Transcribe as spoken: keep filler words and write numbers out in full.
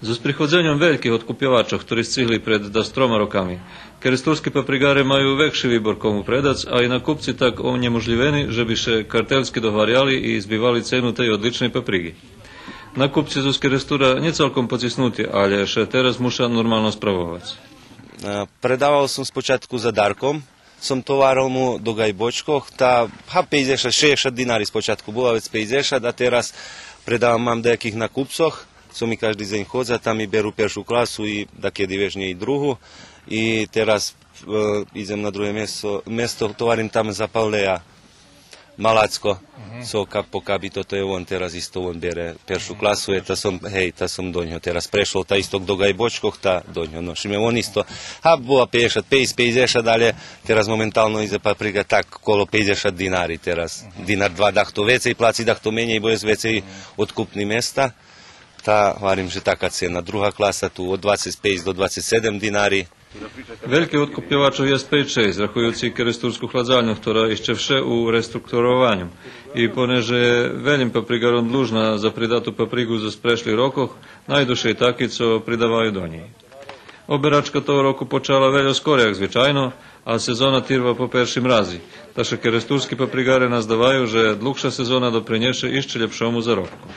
Зоз приходзеньом вельких одкупйовачох, хтори сцигли пред дас трома роками, керестурски паприґаре маю векши вибор кому предац, а и накупци так онєможлївени же би ше картелски догваряли и збивали цену тей одличней паприґи. Накупци зоз Керестура нє цалком поциснути, алє ше тераз муша нормално справовац. Е, предавал сом спочатку за дарком, сом товарел му до ґайбочкох, та, га, пейдзешат, шейдзешат динари спочатку була, вец пейдзешат, а тераз предавам, мам даяких накупцох, цо ми кажди дзень ходза, та ми беру першу класу и дакеди вежнє и другу. И тераз, е, идзем на друге место, место, товарим там за Павлея Малацко, цо ка-, по Кабито, то є вон тераз исто, вон бере першу класу, е, та сом, гей, та сом до нього тераз прешол, та исто до ґайбочкох, та до нього ношиме, вон исто, га, була пейдзешат пейц, пейдзешат, алє тераз моментално идзе паприґа так коло пейдзешат динари тераз. Динар два дахто вецей плаци, дахто менєй, бо єст вецей одкупни места. Та гварим же така цена. Друга класа ту од двацец пейц до двацец седем динари. Вельких одкупйовачох єст пейц-шейсц, рахуюци и керестурску хладзальню, хтора ище вше у реструктурованю. И понеже велїм паприґаром длужна за придату паприґу зоз прешлих рокох, найду ше и таки цо придаваю до нєй. Оберачка того року почала вельо скорей як звичайно, а сезона тирва по перши мрази. Та ше керестурски паприґаре наздаваю же длугша сезона допринєше ище лєпшому заробку.